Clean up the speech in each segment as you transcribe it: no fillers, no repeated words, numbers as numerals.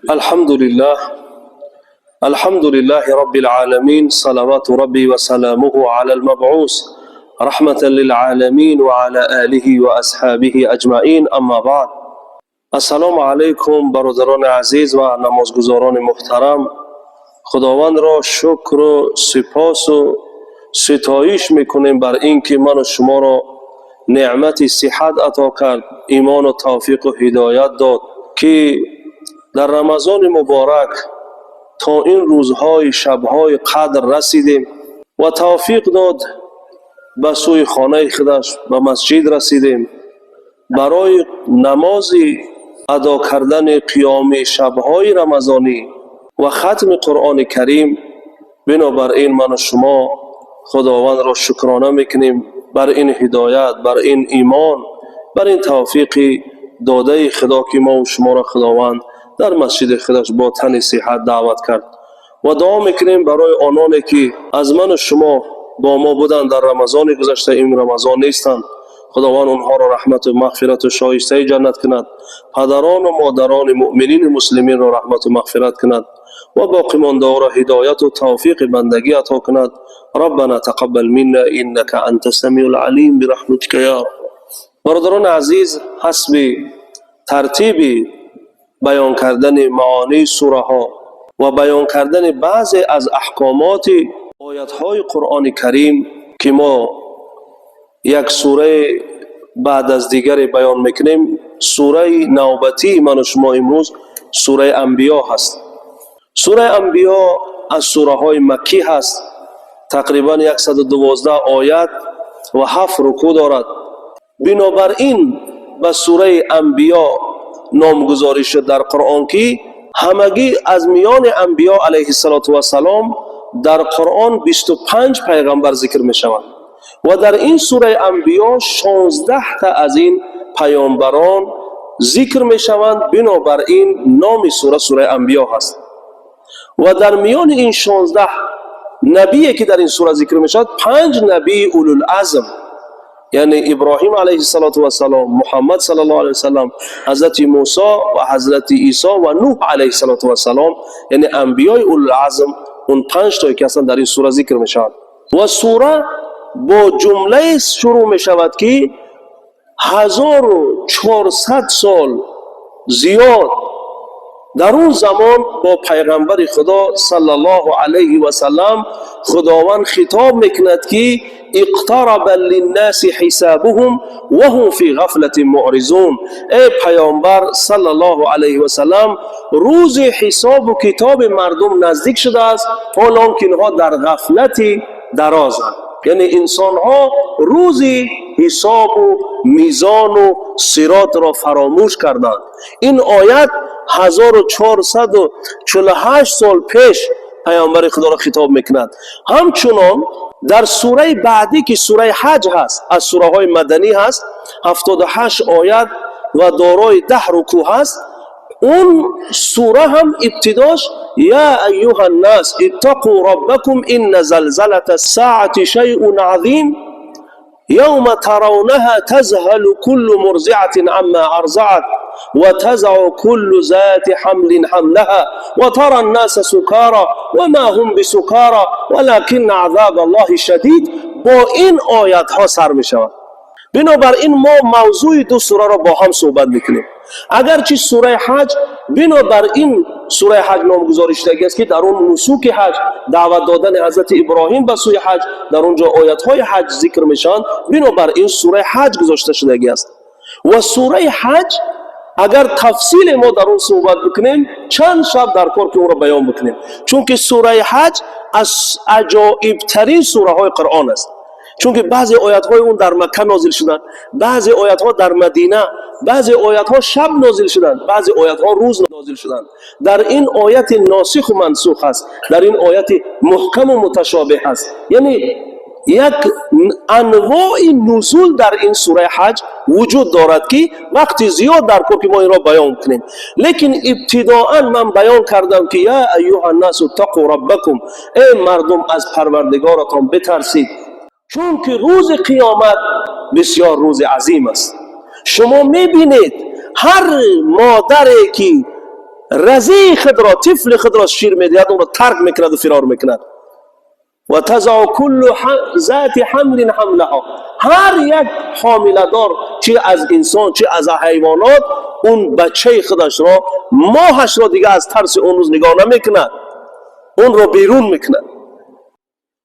الحمد لله، الحمد لله رب العالمين، صلوات ربي وسلامه على المبعوث رحمة للعالمين وعلى آله وأصحابه أجمعين، أما بعد. السلام علیکم برادران عزیز و نمازگزاران محترم. خداوند را شکر و سپاس و ستایش میکنیم بر اینکه من و شما را نعمت صحت عطا کرد، ایمان و توفیق و هدایت داد که در رمضان مبارک تا این روزهای شبهای قدر رسیدیم و توفیق داد به سوی خانه خودش، به مسجد رسیدیم برای نماز ادا کردن قیام شبهای رمضانی و ختم قرآن کریم. بنابراین من و شما خداوند را شکرانه میکنیم بر این هدایت، بر این ایمان، بر این توفیق داده خدا که ما و شما را خداوند در مسجد خودش با تن صحت دعوت کرد و دعا میکنیم برای آنانی که از من و شما با ما بودند در رمضان گذشته، این رمضان نیستند. خداوند اونها را رحمت و مغفرت و شایسته جنت کند. پدران و مادران مؤمنین مسلمین را رحمت و مغفرت کند و باقی مانده را هدایت و توفیق بندگی عطا کند. ربنا تقبل منا انك انت السمیع العلیم برحمتك یا رب. برادران عزیز، حسب ترتیب بیان کردن معانی سوره ها و بیان کردن بعضی از احکامات آیت های قرآن کریم که ما یک سوره بعد از دیگری بیان میکنیم، سوره نوبتی من و شما امروز سوره انبیا هست. سوره انبیا از سوره های مکی هست، تقریبا 112 آیت و 7 رکوع دارد. بنابراین به سوره انبیا نامگذاری شد در قرآن که همگی از میان انبیا علیه السلام در قرآن 25 پیغمبر ذکر می شوند و در این سوره انبیا 16 تا از این پیامبران ذکر می شوند. بنابراین نام سوره سوره انبیا هست و در میان این 16 نبی که در این سوره ذکر می شود، 5 نبی اولوالعزم، یعنی ابراهیم علیه السلام، محمد صلی الله علیه وسلم، حضرت موسی و حضرت عیسی و نوح علیه السلام، یعنی انبیای اولوالعزم، اون 5 تا که هستند در این سوره ذکر می شود. و سوره با جمله شروع می شود که 1400 سال زیاد در اون زمان با پیغمبر خدا صلی الله علیه و سلم خداوند خطاب میکند که اقترب للناس حسابهم وهم فی غفلة معرضون. ای پیامبر صلی الله علیه و سلم، روز حساب و کتاب مردم نزدیک شده است، حال آنکه اینها در غفلت درازند. یعنی انسان ها روزی حساب و میزان و صراط را فراموش کردند. این آیت 1448 سال پیش پیامبر خدا را خطاب میکند. همچنان در سوره بعدی که سوره حج هست، از سوره های مدنی هست، 78 آیت و دارای 10 رکوع هست، اون سوره هم ابتداش یا ایها الناس اتقوا ربکم ان زلزلة الساعة شیء عظیم يوم ترونها تذهل كل مرضعة عما أرضعت وتضع كل ذات حمل حملها وترى الناس سكارى وما هم بسكارى ولكن عذاب الله شدید. با این آیت ها سر می شود. بنابراین ما موضوع دو سوره را با هم صحبت میکنیم. اگرچه سوره حج بنابر این سوره حج نامگذاری شده است که در اون نسوک حج، دعوت دادن حضرت ابراهیم به سوی حج، در اونجا آیت های حج ذکر میشن، بنابر این سوره حج گذاشته شده است. و سوره حج اگر تفصیل ما در اون صحبت بکنیم، چند شب در کار که اون را بیان بکنیم، چون که سوره حج از عجایب ترین سوره های قرآن است، چون که بعضی آیت های اون در مکه نازل شدن، بعضی آیت ها در مدینه، بعضی آیت ها شب نازل شدن، بعضی آیت ها روز نازل شدن. در این آیت ناسخ و منسوخ است، در این آیت محکم و متشابه است. یعنی یک انواع نزول در این سوره حج وجود دارد که وقتی زیاد در کار که ما این را بیان کنیم. لیکن ابتداعا من بیان کردم که یا ایها الناس اتقوا ربکم، ای مردم، از پروردگارتان بترسید، چون که روز قیامت بسیار روز عظیم است. شما میبینید هر مادری که Разии худро, тифли худро шир медиҳад, онро тарк мекунаду фирор мекунад. وتضع كل ذات حمل حملها. Ҳар як ҳомиладор, чи аз инсон, чи аз ҳайвонот, он бачаи худашро, моҳашро дига аз тарси он рӯз нигоҳ намекунад, онро берун мекунад.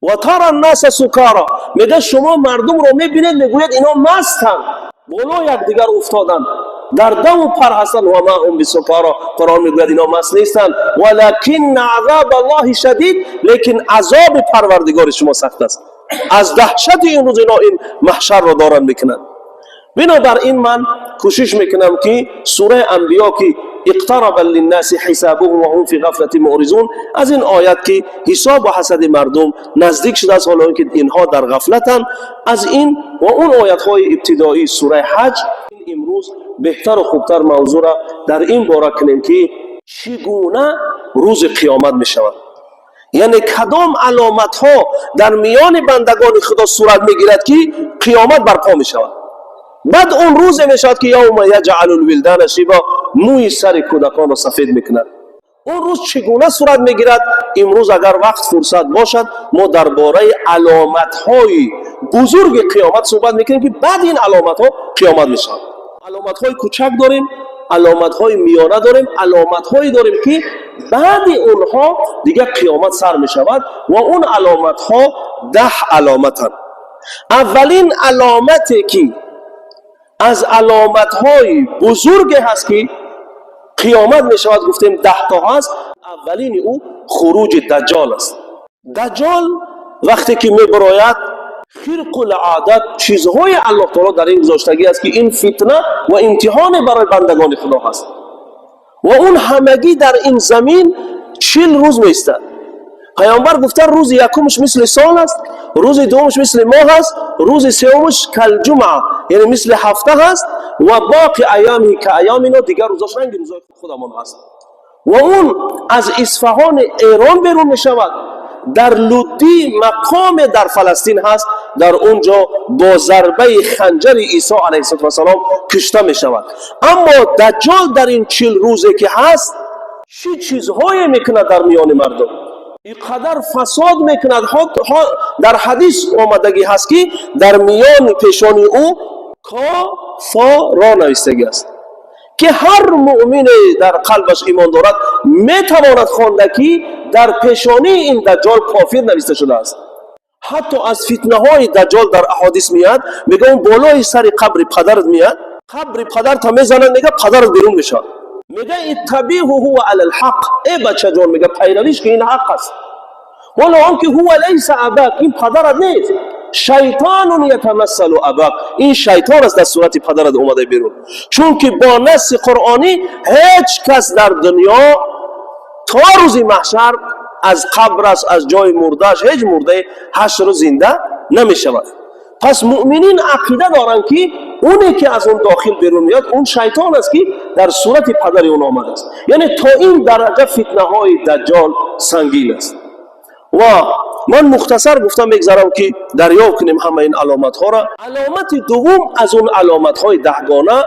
وترى الناس سكارى. Мега, шумо мардумро мебинед, мегӯяд, ино мастанд, боло якдигар уфтоданд, дар даву пар ҳастанд. وما هم بسكارى. Қуръон мегӯяд, ино маст нестанд. ولكن عذاب الله شديد. Лекин азоби Парвардигори шумо сахт аст. Аз даҳшати ин рӯз ино ин маҳшарро доранд мекунанд. Бинобар ин ман кӯшиш мекунам, ки сураи Анбиё, ки اقترب للناس حسابهم وهم في غفلة معرضون, аз ин оят, ки ҳисобу ҳасади мардум наздик шудааст, ҳоло ки инҳо дар ғафлатанд, аз ин ва он оятҳои ибтидоии сураи Ҳаҷ, имрӯз беҳтару хубтар мавзӯъра дар ин бора кунем, ки чӣ гуна рӯзи қиёмат мешавад, яъне кадом аломатҳо дар миёни бандагони Худо сурат мегирад, ки қиёмат барпо мешавад. Баъд он рӯзе мешавад, ки يوم يجعل الولدان شيبا, мӯи сари кӯдаконро сафед мекунад. Он рӯз чӣ гуна сурат мегирад? Имрӯз, агар вақт, фурсат бошад, мо дар бораи аломатҳои бузурги қиёмат суҳбат мекунем, ки баъди ин аломатҳо қиёмат мешавад. Аломатҳои кучак дорем, аломатҳои миёна дорем, аломатҳое дорем, ки баъди онҳо дигар қиёмат сар мешавад, ва он аломатҳо 10 аломатанд. Аввалин аломате, ки аз аломатҳои бузурге ҳаст, ки қиёмат мешавад, гуфтем, 10 то ҳаст, аввалини ӯ хуруҷи Даҷҷол аст. Даҷҷол вақте ки мебарояд, خرق العادة чизҳои Аллоҳ таоло дар ин гузоштагӣ аст, ки ин фитна ва имтиҳоне барои бандагони Худо ҳаст, ва он ҳамагӣ дар ин замин 40 рӯз меистад. Паёмбар гуфтан, рӯзи якумш мисли сол аст, рӯзи дуввумш мисли моҳ аст, рӯзи сеюмш كالجمعة, яъне мисли ҳафта ҳаст, وباقي أيامه كأيامنا, дигар рӯзош ранги рӯзои худамон ҳаст. Ва он аз Исфаҳони Эрон берун мешавад, дар Луддӣ, мақоме дар Фаластин ҳаст, дар он ҷо бо зарбаи ханҷари Исо алайҳиссалоту вассалом кушта мешавад. Аммо Даҷҷол дар ин 40 рӯзе ки ҳаст, чӣ чизҳое мекунад дар миёни мардум, ин қадар фасод мекунад. Дар ҳадис омадагӣ ҳаст, ки дар миёни пешони ӯ кофоро навистагӣ аст, ки ҳар муъмине дар қалбаш имон дорад, метавонад хонда, ки дар пешонии ин Даҷҷол кофир нависта шудааст. Ҳатто аз фитнаҳои Даҷҷол дар аҳодис меяд, мега, он болои сари қабри падарат меяд, қабри падарта мезанад, мега, падарат берун мешавад. Мега, اتبعه هو على الحق. Э бачаҷон, мега, пайравиш ки, ин ҳақ аст. Ҳоло он ки هو ليس أباك, ин падарат нест, شيطان يتمثل أباك, ин шайтон аст, дар сурати падарат омада берун. Чунки бо насси қуръонӣ ҳеҷ кас дар дунё то рӯзи маҳшар аз қабраш, аз ҷои мурдааш, ҳеҷ мурдае ҳашт рӯз зинда намешавад. Пас муъминин ақида доранд, ки оне ки аз он дохил берун меяд, он шайтон аст, ки дар сурати падари он омадааст. Яъне то ин дараҷа фитнаҳои Даҷҷол сангин аст. Ва ман мухтасар гуфта мегзарам, ки дарёфт кунем ҳама ин аломатҳоро. Аломати дуввум аз он аломатҳои даҳгона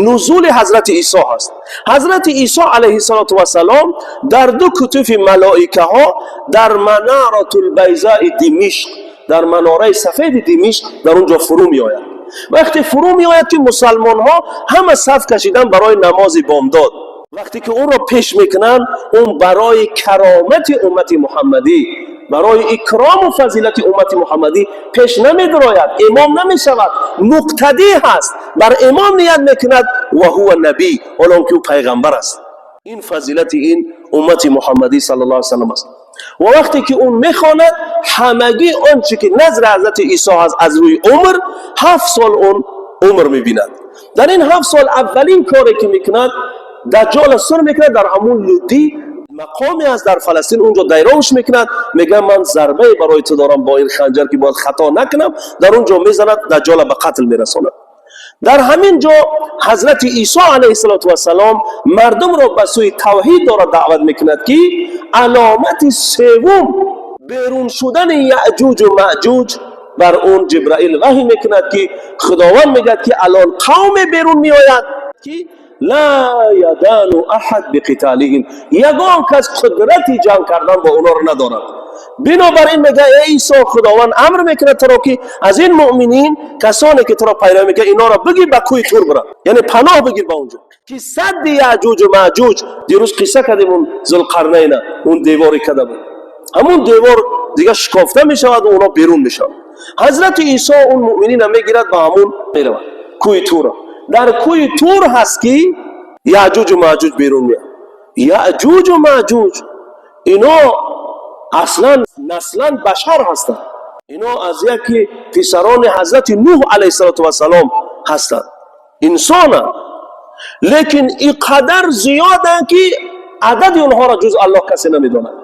нузули ҳазрати Исо ҳаст. Ҳазрати Исо алайҳиссалоту вассалом дар ду кутуфи малоикаҳо дар منارة البيضاء Димишқ, дар манораи сафеди Димишқ, дар он ҷо фурӯ меояд. Вақте фурӯ меояд, ки мусалмонҳо ҳама саф кашидан барои намози бомдод, вақте ки онро пеш мекунанд, он барои каромати уммати муҳаммадӣ, барои икрому фазилати уммати муҳаммадӣ пеш намедирояд, имом намешавад, муқтадӣ ҳаст, бар имом ният мекунад. وهو نبي, ҳоло он ки ӯ пайғамбар аст. Ин фазилати ин уммати муҳаммадӣ саллаллоҳу алайҳи васаллам аст. Ва вақте ки он мехонад, ҳамагӣ он чӣ ки назри ҳазрати Исо ҳаст, аз рӯи умр 7 сол он умр мебинад. Дар ин 7 сол аввалин коре ки мекунад, Даҷҷола сур мекунад, дар ҳамун Луддӣ, мақоме аст дар Фаластин, унҷо дайровш мекунад. Мега, ман зарбае барои ту дорам бо ин ханҷар, ки бояд хато накунам. Дар он ҷо мезанад, Даҷҷола ба қатл мерасонад. Дар ҳамин ҷо ҳазрати Исо алайҳиссалоту вассалом мардумро ба сӯи тавҳид дорад даъват мекунад, ки аломати севум берун шудани Яъҷуҷу Маъҷуҷ. Бар он Ҷибраил ваҳй мекунад, ки Худованд мегӯяд, ки алон қавме берун меояд, ки لا يدان أحد بقتالهم. Ягон кас қудрати ҷанг кардан бо онҳоро надорад. Бинобар ин мега: эй Исо, Худованд амр мекунад туро, ки аз ин муъминин, касоне ки туро пайравӣ мекунад, инҳоро бигир, ба кӯҳи Тур бира, яъне паноҳ бигир ба онҷо, ки садди Яъҷуҷу Маъҷуҷ. Дирӯз қисса кардем, он Зулқарнайна он деворе када буд, ҳамун девор дига шикофта мешавад ва онҳо берун мешавад. Ҳазрати Исо он муъминина мегирад, ба ҳамун меравад, кӯҳи Тура. Дар кӯҳи Тур ҳаст, ки Яъҷуҷу Маъҷуҷ берун меяд. Яъҷуҷу Маъҷуҷ ино аслан наслан башар ҳастанд. Ино аз яки писарони ҳазрати Нуҳ алайҳиссалоту вассалом ҳастанд, инсонанд, лекин ин қадар зиёданд, ки адади онҳоро ҷуз Аллоҳ касе намедонад.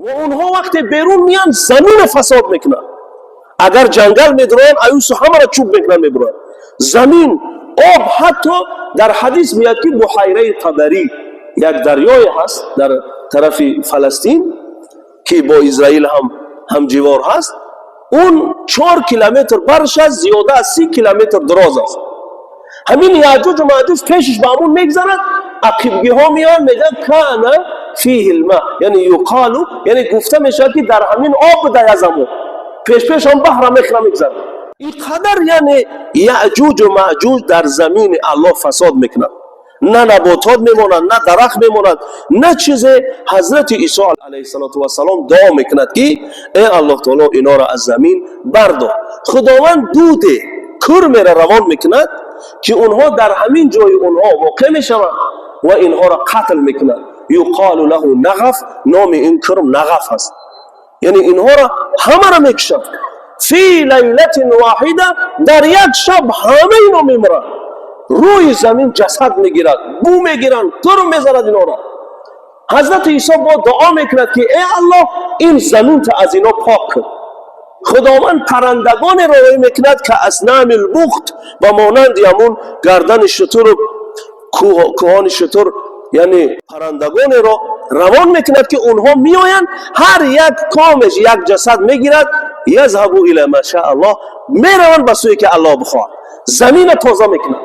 Ва онҳо вақте берун меянд, замина фасод мекунанд. Агар ҷангал медуроянд, аюсу ҳамаро чӯб мекунанд, мебуроянд. Замин, об, ҳатто дар ҳадис меяд, ки буҳайраи Табарӣ, як дарёе ҳаст дар тарафи Фаластин, ки бо Израил ҳам ҳамҷивор ҳаст, он 4 километр барш аст, зиёда аз 30 километр дароз аст. Ҳамин Яъҷуҷу Маъҷуҷ пешиш ба ҳамун мегзарад, ақибгиҳо меоянд, мегӯянд: كان فيه الماء, яъне يقال, яъне гуфта мешавад, ки дар ҳамин об буда як замон пешпеш, он баҳра мехӯра, мегзарад. Ин қадар, яъне Яъҷуҷу Маъҷуҷ дар замини Аллоҳ фасод мекунад, на наботот мемонад, на дарахт мемонад, на чизе. Ҳазрати Исо алайҳиссалоту вассалом дуо мекунад, ки э Аллоҳ таоло, инора аз замин бардор. Худованд дуде курмеро равон мекунад, ки онҳо дар ҳамин ҷои онҳо воқеъ мешаванд ва инҳоро қатл мекунанд. يقال له نغف. Номи ин курм Нағаф аст. Яъне инҳоро ҳамаро мекушанд. في ليلة واحدة, дар як шаб ҳама ино мемиранд. Рӯи замин ҷасад мегирад, бӯ мегиранд, курм мезанад инҳоро. Ҳазрати Исо бо дуо мекунад, ки э Аллоҳ, ин заминта аз ино пок кун. Худованд паррандагонеро роҳӣ мекунад, كأصنام البخت, ба монанди ҳамун гардани шутуру кӯҳони шутур, яъне паррандагонеро равон мекунад, ки онҳо меоянд, ҳар як комеш як ҷасад мегирад. يذهب إلى ما شاء الله, мераванд ба сӯе ки Аллоҳ бихоҳад, замина тоза мекунад.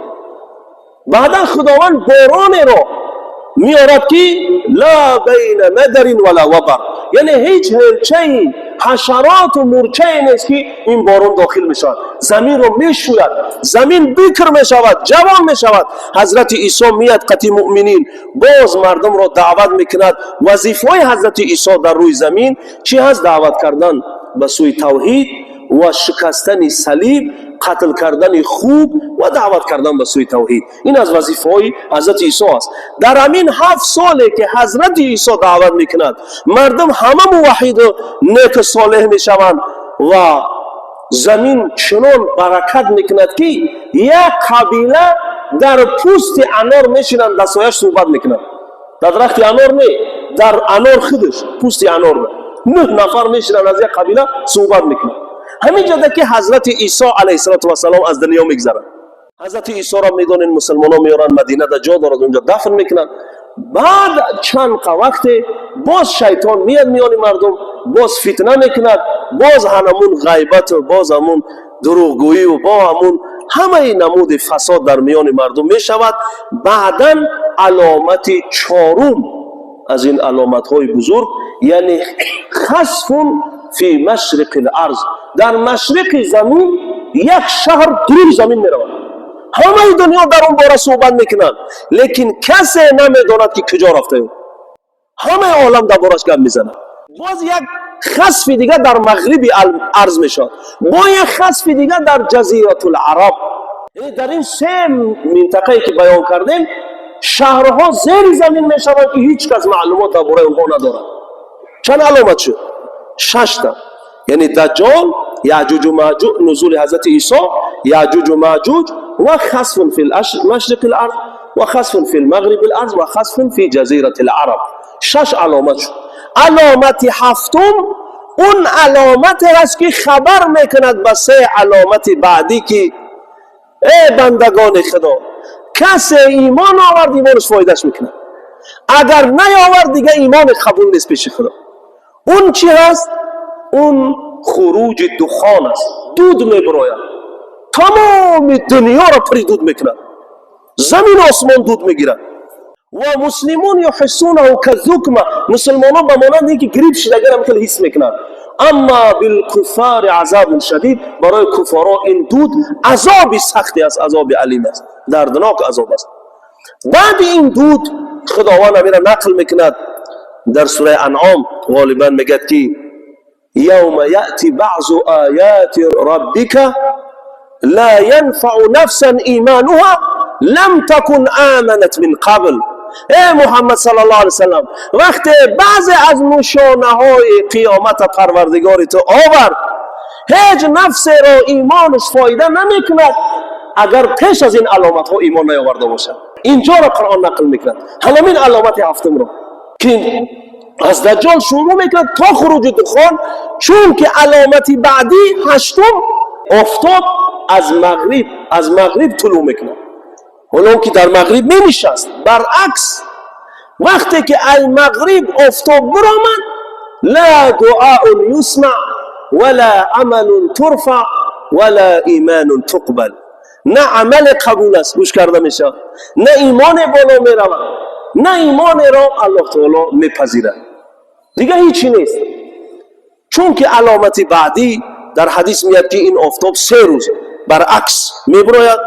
Баъдан Худованд боронеро меорад, ки لا بين مدر ولا وبر, яъне ҳеҷ ҳелчаи ҳашароту мурчае нест, ки ин борон дохил мешавад, заминро мешӯяд, замин бикр мешавад, ҷавон мешавад. Ҳазрати Исо меяд қати муъминин, боз мардумро даъват мекунад. Вазифаи ҳазрати Исо дар рӯи замин чӣ ҳаст? Даъват кардан ба сӯи тавҳид ва шикастани салиб, қатл кардани хук ва даъват кардан ба сӯи тавҳид. Ин аз вазифаҳои ҳазрати Исо аст. Дар ҳамин 7 соле, ки ҳазрати Исо даъват мекунад, мардум ҳама муваҳиду неку солеҳ мешаванд ва замин чунон баракат мекунад, ки як қабила дар пӯсти анор мешинанд, дар сояш суҳбат мекунанд. Дар дарахти анор не, дар анор худаш, пӯсти анор нӯҳ нафар мешинанд, аз як қабила суҳбат мекунанд. Ҳамин ҷода ки ҳазрати Исо алайҳиссалоту вассалом аз дунё мегзарад. Ҳазрати Исоро медонед, мусулмонон меоранд, Мадинада ҷо дорад, унҷо дафн мекунанд. Баъд чанд вақте боз шайтон меяд миёни мардум, боз фитна мекунад, боз ҳамун ғайбату боз ҳамун дурӯғгӯию бо ҳамун ҳамаи намуди фасод дар миёни мардум мешавад. Баъдан аломати чорум аз ин аломатҳои бузург, яъне خسف في مشرق الأرض, дар машриқи замин як шаҳр дуруни замин меравад. Ҳамаи дунё дар он бора суҳбат мекунанд, лекин касе намедонад, ки куҷо рафтаем. Ҳамаи олам дар бораш гап мезанад. Боз як хасфи дигар дар мағриби арз мешавад, бо як хасфи дигар дар Ҷазиратул Араб. Яъне дар ин се минтақае, ки баён кардем, шаҳрҳо зери замин мешаванд, ки ҳеҷ кас маълумот дар бораи онҳо надорад. Чанд аломат шуд? Шашта. Яъне Даҷҷол, Яъҷуҷу Маъҷуҷ, нузули ҳазрати Исо, Яъҷуҷу Маъҷуҷ ва خسف في مشرق الأرض وخسف في المغرب الأرض وخسف في جزيرة العرب. Шаш аломат шуд. Аломати ҳафтум он аломате аст, ки хабар мекунад ба се аломати баъдӣ, ки э бандагони Худо, касе имон овард, имонаш фоидаш мекунад, агар наёвард, дига имоне қабул нест пеши Худо. Он чӣ ҳаст? Он خروج دخان аст. Дуд мебирояд, тамоми дунёро пури дуд мекунад. Замин, осмон дуд мегирад. Ва муслимун юҳиссунаҳу каззукма, мусулмонон ба монанди ин ки грипп шидагарам хеле ҳис мекунанд. Амма билкуффари азабун шадид, барои куффоро ин дуд азоби сахте аст, азоби алим аст, дарднок азоб аст. Баъди ин дуд Худованд амира нақл мекунад дар сураи Анъом, ғолибан мегӯяд ки: يوم يأتي بعض آيات ربك لا ينفع نفسا إيمانها لم تكن آمنت من قبل. Эй Муҳаммад саллаллоҳу алайҳи васаллам, вақте баъзе аз нишонаҳои қиёмата Парвардигори ту овард, ҳеҷ нафсеро имонаш фоида намекунад, агар пеш аз ин аломатҳо имон наёварда бошад. Инҷоро Қуръон нақл мекунад, ҳамин аломати ҳафтумро, ки аз Даҷҷол шурӯъ мекунад то хуруҷи духон. Чунки аломати баъдӣ, ҳаштум, офтоб аз мағриб тулӯъ мекунад, ҳоло ки дар мағриб менишаст. Баръакс, вақте ки аз мағриб офтоб биромад, لا دعاء يسمع ولا عمل ترفع ولا إيمان تقبل. На амале қабул аст, гӯш карда мешавад, на имоне боло меравад, на имонеро Аллоҳ таоло мепазирад. Дигар ҳечи нест. Чунки аломати баъдӣ дар ҳадис меяд, ки ин офтоб 3 рӯз баръакс мебурояд,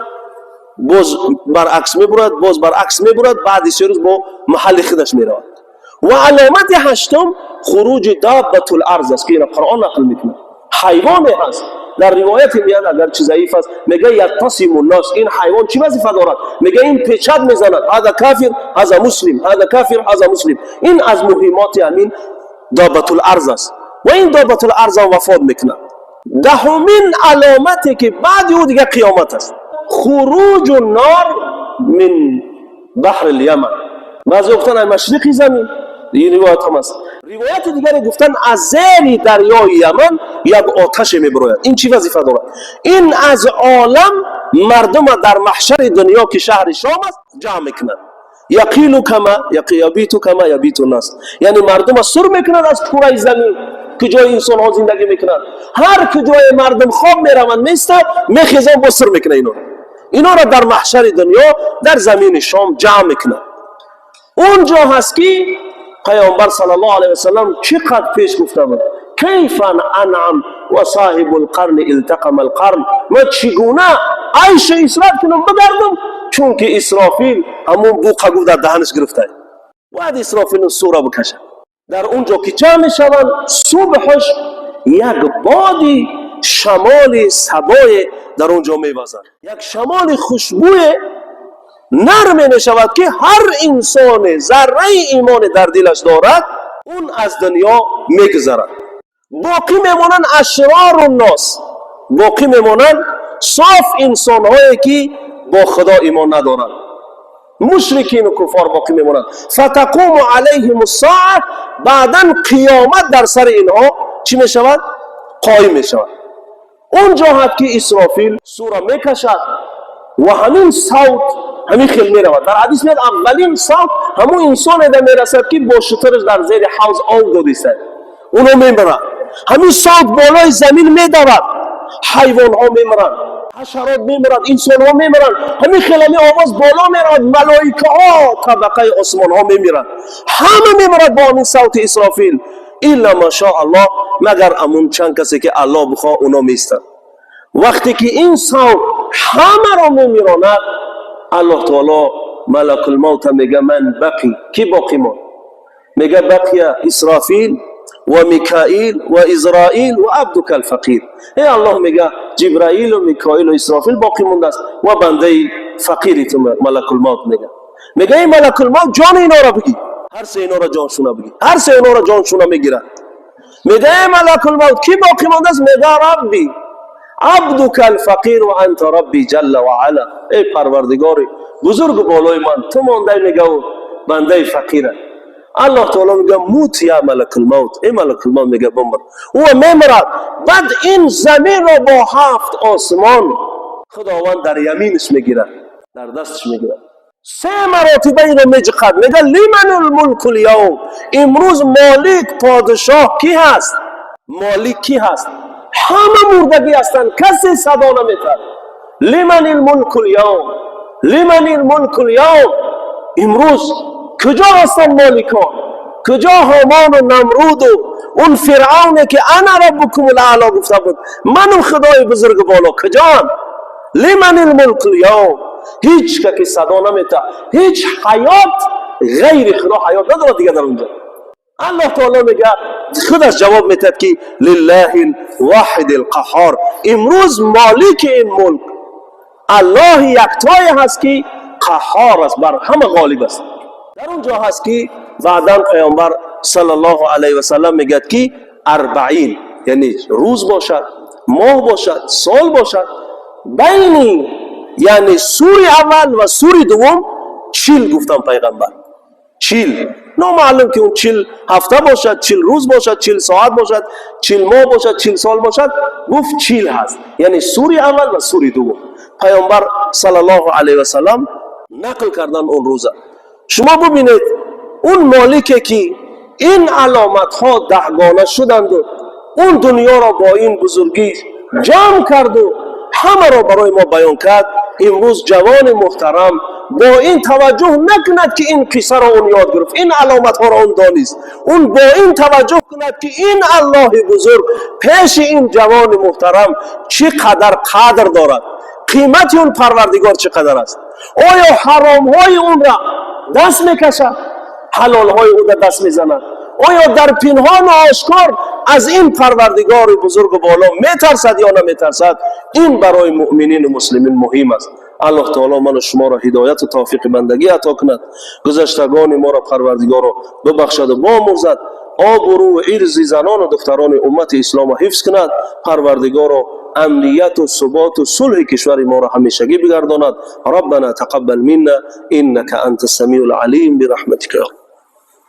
боз баръакс мебурояд, боз баръакс мебурояд, баъди 3 рӯз бо маҳалли худаш меравад. Ва аломати ҳаштум хуруҷи دابة الأرض аст, ки ина Қуръон нақл мекунад. Ҳайвоне ҳаст, дар ривояте меяд, агарчи заиф аст, мега: يتسم الناس. Ин ҳайвон чӣ вазифа дорад? Мега, ин печать мезанад: هذا كافر، هذا مسلم، هذا كافر، هذا مسلم. Ин аз муҳимоти ҳамин دابة الأرض аст. Ва ин دابة الأرض ам вафот мекунад. Даҳумин аломате, ки баъди ӯ дигар қиёмат аст, خروج النار من بحر اليمن. Баъзе гуфтан, аз машриқи замин, ин ривоят ҳам аст. Ривояти дигаре гуфтан, аз зери дарёи Яман як оташе мебирояд. Ин чӣ вазифа дорад? Ин аз олам мардума дар маҳшари дунё, ки шаҳри Шом аст, ҷамъ мекунад. يقيل كما يبيت كما يبيت الناس, яъне мардума сур мекунад аз кураи замин, куҷои инсонҳо зиндагӣ мекунанд. Ҳар куҷое мардум хоб мераванд, местад, мехезанд, боз сур мекунад инора. Инора дар маҳшари дунё, дар замини Шом ҷамъ мекунад. Он ҷо ҳаст, ки Пайғамбар саллаллоҳу алайҳи васаллам чӣ қадр пеш гуфта буд: كيف أنعم وصاحب القرن التقم القرن. Ман чӣ гуна айшу исрат кунам, бигардам, чунки Исрофил ҳамун буқа гуфт дар даҳанаш гирифта, бояд Исрофил сура бикашад. Дар он ҷо ки ҷамъ мешаванд, субҳаш як боди шамоли сабое дар он ҷо мевазад, як шамоли хушбӯе нарме мешавад, ки ҳар инсоне зарраи имоне дар дилаш дорад, он аз дунё мегузарад. Боқӣ мемонанд أشرار الناس, боқӣ мемонанд соф инсонҳое, ки бо Худо имон надоранд, мушрикину куффор боқӣ мемонанд. فتقوم عليهم الساعة, баъдан қиёмат дар сари инҳо чӣ мешавад? Қоим мешавад. Он ҷоҳат ки Исрофил сура мекашад ва ҳамин савт ҳамин хел меравад. Дар ҳадис меяд, аввалин савт ҳамун инсоне да мерасад, ки бо шутураш дар зери ҳавз об додистад. Уно мемиранд. Ҳамин савт болои замин медавад, ҳайвонҳо мемиранд, ҳашарот мемиранд, инсонҳо мемиранд. Ҳамин хел ҳамин овоз боло меравад, малоикаҳо, табақаи осмонҳо мемиранд, ҳама мемирад бо ҳамин савти Исрофил, إلا ما شاء الله, магар амун чанд касе, ки Аллоҳ бихоҳ, уно меистанд. Вақте ки ин савт ҳамаро мемиронад, Аллоҳ таоло малакулмавта мега: من بقي؟ Кӣ боқӣ монд? Мега: بقي إسرافيل وميكائيل وعزرائيل وعبدك الفقير. Эй Аллоҳ, мега, Ҷибраилу Микоилу Исрофил боқӣ мондааст ва бандаи фақири ту. Малакулмавт мега: эй малакулмавт, ҷони инора бигӣ. Ҳар се инора ҷоншуна бигӣ. Ҳар се инора ҷоншуна мегирад. Мега: эй малакулмавт, кӣ боқӣ мондааст? Мега: ربي، عبدك الفقير وأنت ربي جل وعلا. Эй Парвардигори бузургу болои ман, ту мондай, мега, бандаи фақира. Аллоҳ таоло мега: مت يا ملك الموت. Эй малакулмавт, мега, бумр. Ӯ мемирад. Баъд ин заминро бо ҳафт осмон Худованд дар яминаш мегирад, дар дасташ мегирад, се маротиба инро меҷиқад. Мега: لمن الملك اليوم؟ Имрӯз молик, подшоҳ кӣ ҳаст? Молик кӣ ҳаст? Ҳама мурдагӣ ҳастанд, касе садо наметад. لمن الملك اليوم؟ لمن الملك اليوم. Имрӯз куҷо ҳастанд моликон? Куҷо Ҳомону Намруду он Фиръавне, ки أنا ربكم الأعلى гуфта буд, ману худои бузургу боло, куҷоанд? لمن الملك اليوم. Ҳеҷ ка ки садо намета, ҳеҷ ҳаёт ғайри худо ҳаёт надорад дига. Дар онҷо Аллоҳ таоло мега, худаш ҷавоб метиҳад, ки لله الواحد القهار. Имрӯз молики ин мулк Аллоҳи яктое ҳаст, ки қаҳҳор аст, бар ҳама ғолиб аст. Дар он ҷо ҳаст, ки баъдан Паёмбар саллаллоҳу алайҳи васаллам мегӯяд, ки 40, яъне рӯз бошад, моҳ бошад, сол бошад, байни, яъне сури аввал ва сури дуввум 40, гуфтам пайғамбар, 40. Номаълум, ки он 40 ҳафта бошад, 40 рӯз бошад, 40 соат бошад, 40 моҳ бошад, 40 сол бошад. Гуфт, 40 ҳаст, яъне сури аввал ва сури дуввум. Пайғамбар саллаллоҳу алайҳи васаллам нақл кардан он рӯза. Шумо бубинед, он молике, ки ин аломатҳо даҳгона шуданду он дунёро бо ин бузургӣ ҷамъ карду ҳамаро барои мо баён кард, имрӯз ҷавони муҳтарам бо ин таваҷҷӯҳ накунад, ки ин қиссаро он ёд гирифт, ин аломатҳоро он донист, он бо ин таваҷҷӯҳ кунад, ки ин Аллоҳи бузург пеши ин ҷавони муҳтарам чӣ қадар қадр дорад, қимати он Парвардигор чӣ қадар аст. Оё ҳаромҳои онра даст мекашад, ҳалолҳои ӯда даст мезанад? Оё дар пинҳону ошкор аз ин Парвардигори бузургу боло метарсад ё наметарсад? Ин барои муъминину муслимин муҳим аст. Аллоҳ таоло ману шуморо ҳидояту тавфиқи бандагӣ ато кунад, гузаштагони моро Парвардигоро бибахшаду бомӯрзад, обрӯ ирзи занону духтарони уммати исломро ҳифз кунад. Парвардигоро, амнияту суботу сулҳи кишвари моро ҳамешагӣ бигардонад. ربنا تقبل منا إنك أنت السميع العليم برحمتك يا رب.